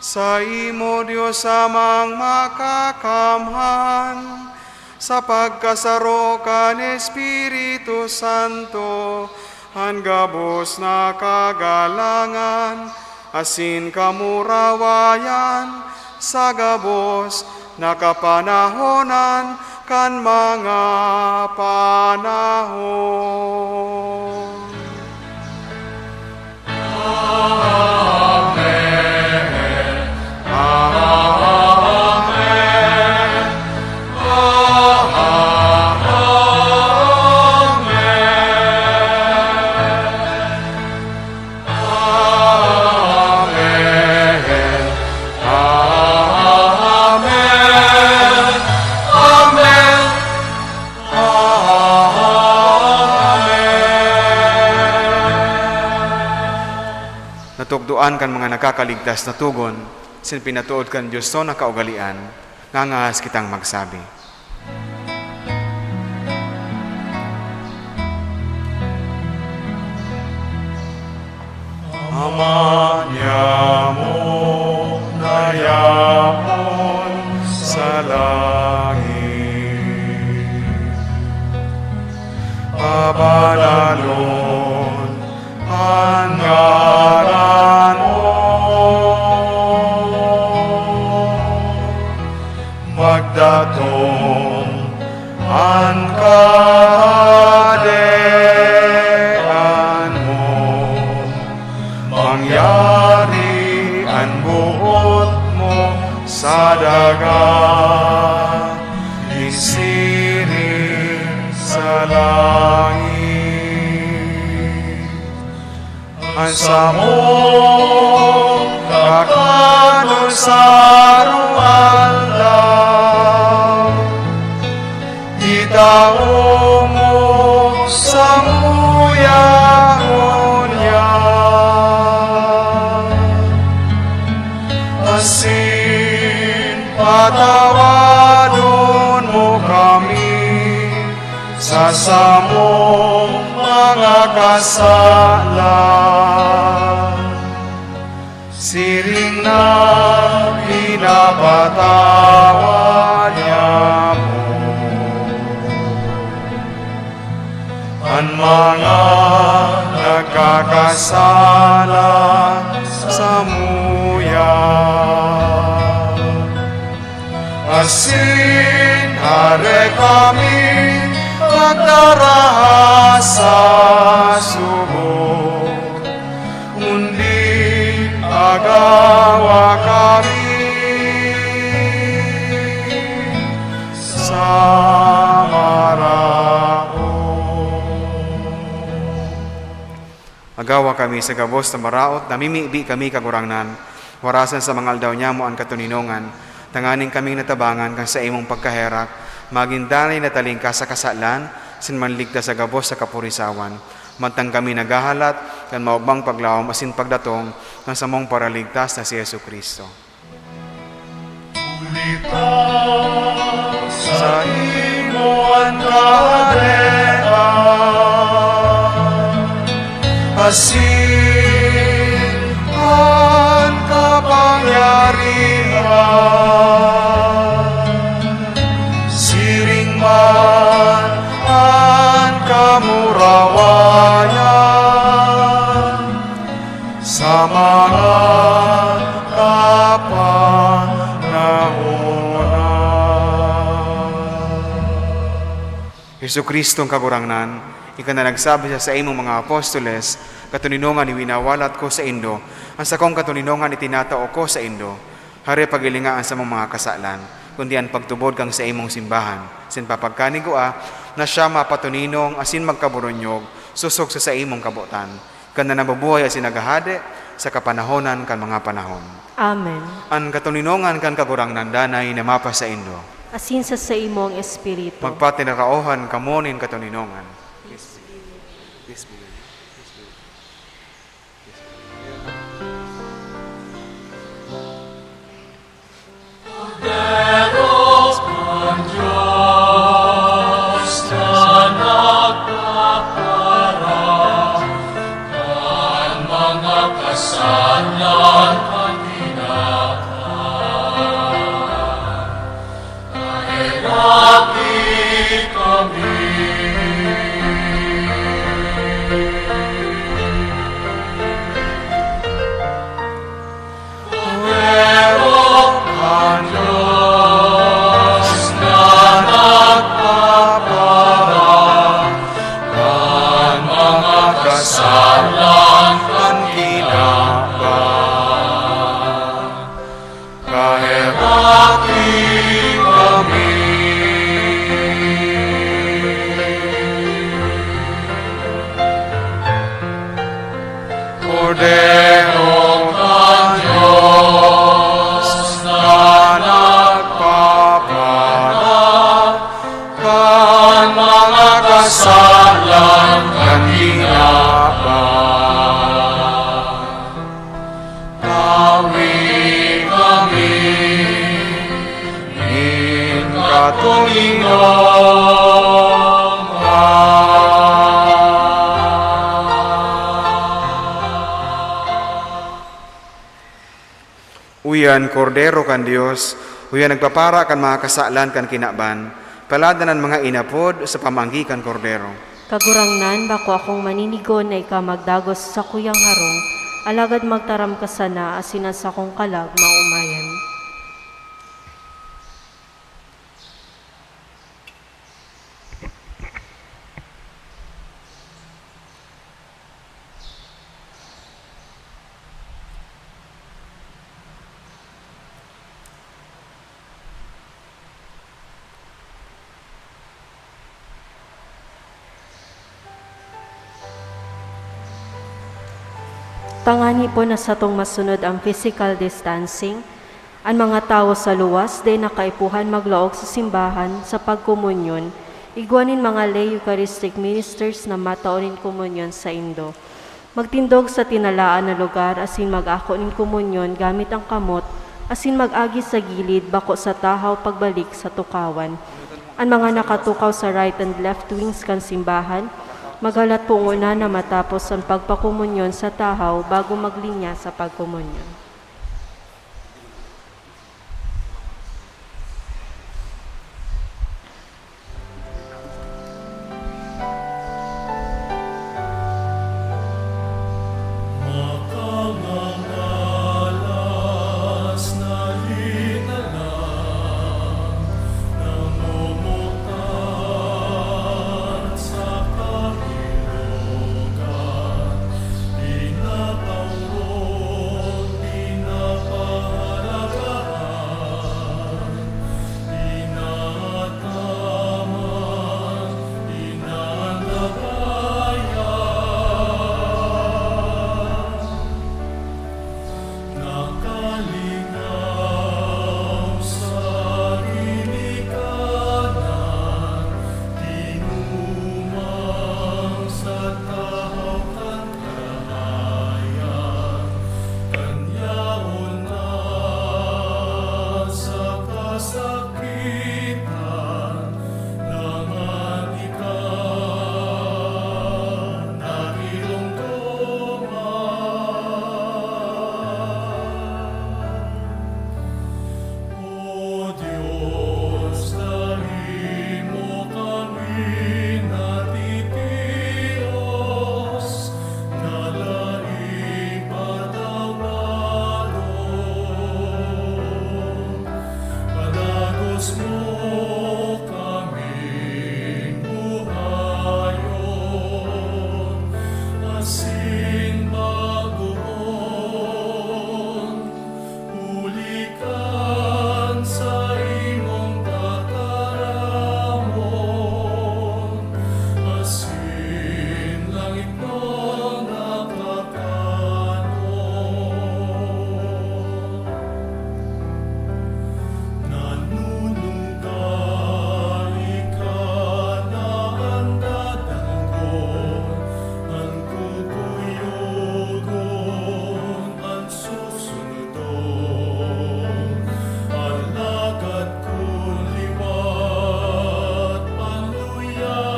saimo, Dios Amang Makakamhan, sa pagkasaro kan Espiritu Santo, an gabos na kagalangan asin kamurawayan sa gabos na kapanahonan kan mga panahon. Amen. Amen. Amen. Amen. Amen. Amen. Amen. Natugdoan kan mga nakakaligtas na tugon, sin pinatood kan Dios na kaugalean, ngangahas kitang magsabi. Ama niamo na yapon sa langit, pabanalon an ngaran mo. Magdatong an Kahadean mo, mangyari an boot mo sa daga, siring sa langit. An samong kakanon sa aroaldaw, itao mo samuya ngunyan, asin patawadon mo kami sa samong mga kasalan, siring na pinapatawad niamo an mga nagkakasala samuya. Asin hare kami pagdaraha sa sugo, kundi agawa Gawa kami sa gabos na maraot, namimibi kami, Kagurangnan, warasan sa mga aldaw nyamo an katoninongan, tanganing kaming natabangan kan saimong pagkaherak, magin danay na talingkas sa kasalan, asin manligtas sa gabos sa kapurisawan, mantang kami naghahalat kan maogmang paglaom asin pagdatong kan samong Paraligtas na si Jesu-Cristo. Huli ta saimo an kahadea, asin an kapangyarihan, siring man an kamurawayan sa mga kapanahonan. Jesu-Cristong Kagurangnan, ika na nagsabi sa saimong mga apostoles, "Katoninongan iwinawalat ko saindo, an sakong katoninongan itinatao ko saindo." Hari, paghilinga an samong mga kasalan, kundi an pagtubod kan saimong simbahan, asin papagkanigua na siya mapatoninong asin magkaburunyog sosog sa saimong kabotan, kan na nabubuhay asin naghahade sa kapanahonan kan mga panahon. Amen. An katoninongan kan Kagurangnan danay na mapasaindo. Asin sa saimong espiritu. Magpatinaraohan kamo nin katoninongan. Peace be with you. Peace be with you. Peace be with you. Peace be with you. Kordero kan Dios na nagpaparan kan mga kasalan kan tinawan, kaheraki kami. Kordero kan Dios na nagpaparan kan mga kasalan kan tinawan, kaheraki kami. Kordero kan Dios na nagpaparan kan mga kasalan kan tinawan, tawi kami nin katoninongan. Uya an Kordero kan Dios, uya an nagpapara kan mga kasalan kan kinaban. Paladan an mga inapod sa pamaanggi kan Kordero. Kagurangnan, bako akong maninigon na ika magdagos sa sakuyang harong, alagad magtaram ka sana asin an sakong kalag maomayan. Tangani po na satong masunod ang physical distancing, an mga tawo sa luwas dai na kaipuhan maglaog sa simbahan sa pagkomunyon, igwa nin mga lay Eucharistic ministers na matao nin komunyon saindo. Magtindog sa tinalaan na lugar asin mag-ako nin komunyon gamit an kamot, asin mag-agi sa gilid bako sa tahaw pagbalik sa tukawan. An mga nakatukaw sa right and left wings kan simbahan, maghalat po ngona na matapos an pagpakomunyon sa tahaw bago maglinya sa pagkomunyon. Dios mo kaming buhayon, asin bagoon, huli kan saimong tataramon, asin langit mo nakakanon. Nanunungka ika na an dadanggon, an kukuyogon, an susunodon. Alagad kun liwat panuyahon,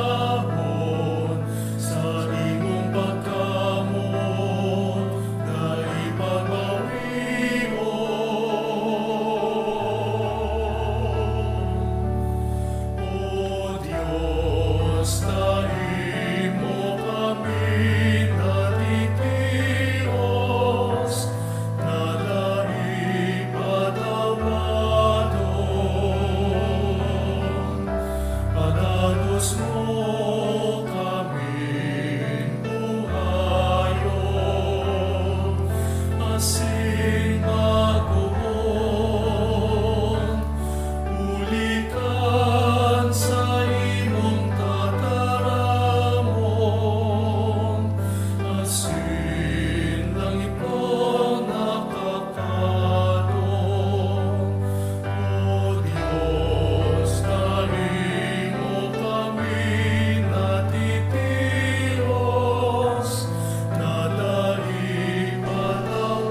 saimong pagkamoot dai pagbawion. O Dios, dai mo kami natitios na dai patawadon. Padagos mo kaming buhayon, asin bagoon, huli kan saimong tataramon, asin langit mo nakakanon. O Dios, dai mo kami natitios na dai patawadon.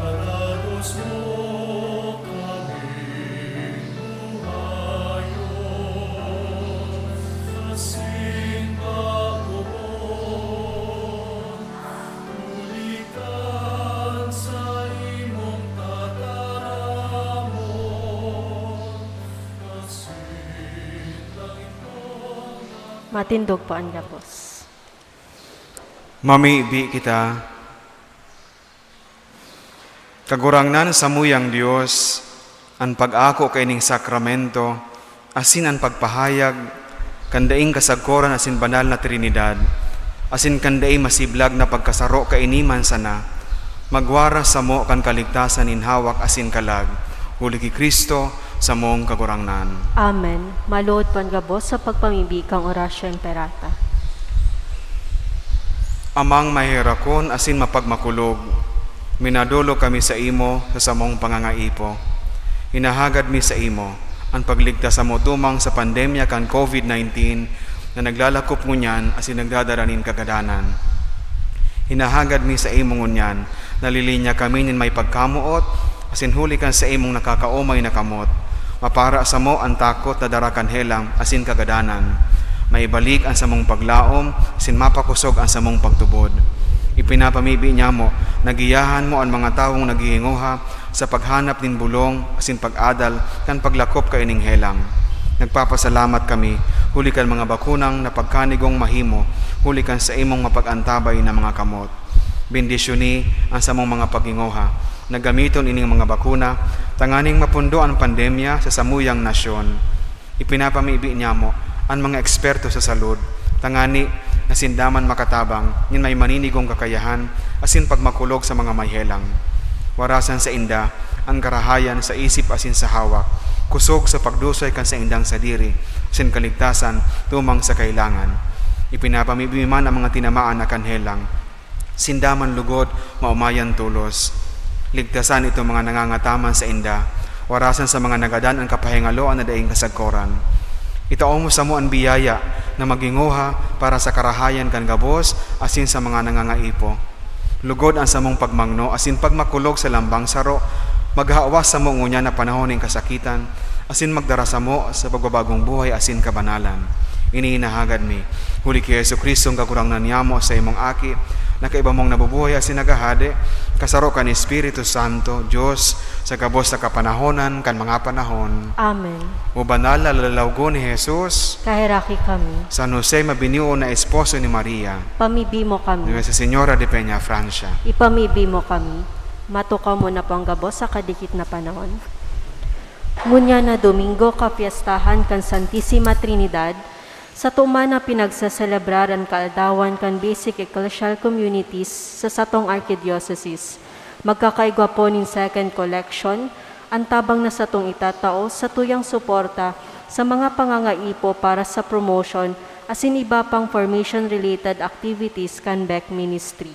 Padagos mo kaming buhayon, asin bagoon, huli kan saimong tataramon, asin langit mo na Matindog po an gabos. Mamibi kita. Kagurangnan, samuyang Dios, an pag-ako kaining sakramento asin an pagpahayag kan daing kasagkoran asin banal na Trinidad, asin kan dai masiblag na pagkasaro kaini man sana, magwaras samo kan kaligtasan nin hawak asin kalag, huli ki Cristo, samong Kagurangnan. Amen. Maluhod po an gabos sa pagpamibi kan Oratio Imperata. Amang maheherakon asin mapagmakulog, minadolok kami saimo sa samong pangangaipo. Hinahagad mi saimo an pagligtas samo tumang sa pandemya kan COVID nineteen na naglalakop ngunyan asin nagdadara nin kagadanan. Hinahagad mi saimo ngunyan, nalilinya kami nin may pagkamoot, asin huli kan saimong nakakaomay na kamot, mapara samo an takot na dara kan helang asin kagadanan. Maibalik an samong paglaom, asin mapakosog an samong pagtubod. Ipinapamibi niyamo na giyahan mo an mga tawong naghihingoha sa paghanap nin bolong asin pag-adal kan paglakop kaining helang. Nagpapasalamat kami huli kan mga bakunang napagkanigong mahimo huli kan saimong mapag-antabay na mga kamot. Bendisyoni an samong mga paghingoha na gamiton ining mga bakuna tanganing mapundo an pandemya sa samuyang nasyon. Ipinapamibi niyamo an mga eksperto sa salud, tangani na sinda man makatabang nin may maninigong kakayahan asin pagmakulog sa mga may helang. Warasan sainda an karahayan sa isip asin sa hawak, kosog sa pagdusoy kan saindang sadiri asin kaligtasan tumang sa kailangan. Ipinapamibi man an mga tinamaan na kan helang. Sinda man lugod maomayan tolos. Ligtasan itong mga nangangataman sainda, warasan sa mga nagadan an kapahingaloan na daing kasagkoran. Itao mo samo an biyaya na maghingoha para sa karahayan kan gabos asin sa mga nangangaipo. Lugod an samong pagmangno asin pagmakulog sa lambang saro, maghahawas samo ngunyan na panahon nin kasakitan, asin magdara samo sa pagbabagong buhay asin kabanalan. Ini hinahagad mi, huli ki Jesu-Cristo, an Kagurangnan niyamo, saimong Aki, na kaiba mong nabubuhay asin naghahade, kasaro kan Espiritu Santo, Dios, sa gabos na kapanahonan kan mga panahon. Amen. O banal na lalawgon ni Jesus, kaheraki kami. San Jose, mabiniyuon na esposo ni Maria, pamibi mo kami. Nuestra Señora de Peñafrancia, ipamibi mo kami. Matukaw mo na po ang gabos sa kadikit na panahon. Ngunyan na Domingo, kapiestahan kan Santisima Trinidad, sato man na pinagseselebrar an kaaldawan kan basic ecclesial communities sa satong archidioceses. Magkakaigwa po nin second collection, an tabang na satong itatao sa tuyang suporta sa mga pangangaipo para sa promotion asin iba pang formation-related activities kan Beck Ministry.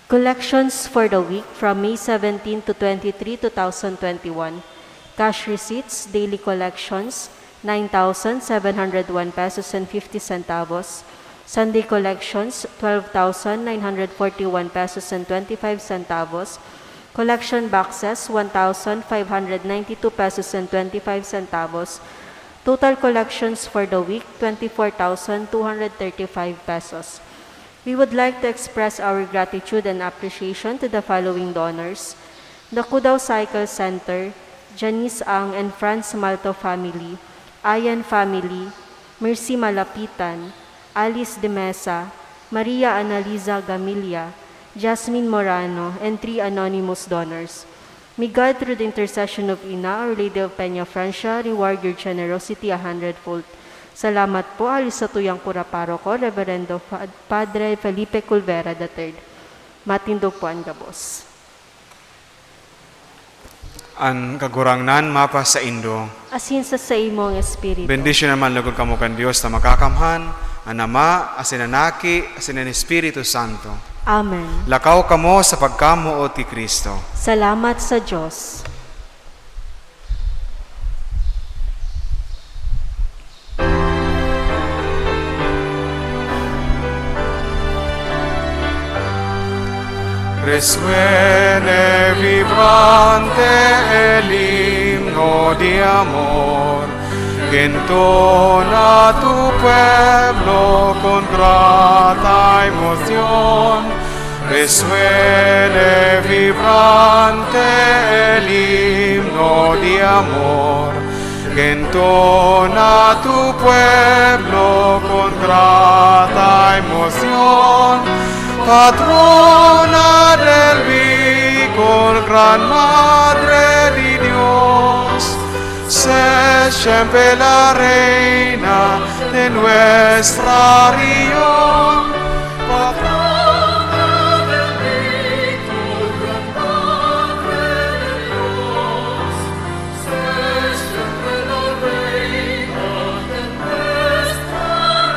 Collections for the week from May seventeen to twenty-three, two thousand twenty-one. Cash receipts, daily collections, nine thousand seven hundred one pesos and fifty centavos. Sunday collections, twelve thousand nine hundred forty-one pesos and twenty-five centavos. Collection boxes, one thousand five hundred ninety-two pesos and twenty-five centavos. Total collections for the week, twenty-four thousand two hundred thirty-five pesos. We would like to express our gratitude and appreciation to the following donors: the Cudao Cycle Center, Janice Ang and Franz Malto family, Ayan family, Mercy Malapitan, Alice de Mesa, Maria Analiza Gamilla, Jasmine Morano, and three anonymous donors. May God, through the intercession of Ina, Our Lady of Peña Francia, reward your generosity a hundredfold. Salamat po, hali sa tuyang kura paroko, Reverendo Fa-, Padre Felipe Culvera the third. Matindog po an gabos. An Kagurangnan mapasaindo. Asin sa saimong espiritu. Bendisyonan man logod kamo kan Dios na Makakamhan, an Ama, asin an Aki, asin an Espiritu Santo. Amen. Lakaw kamo sa pagkamoot ki Cristo. Salamat sa Dios. Resuene vibrante el himno de amor, que entona tu pueblo con grata emoción. Resuene vibrante el himno de amor, que entona tu pueblo con grata emoción. Patrona del bien, gran Madre de Dios, sé siempre la reina de nuestra región. Patrona del bien, gran Madre de Dios, sé siempre la reina de nuestra región.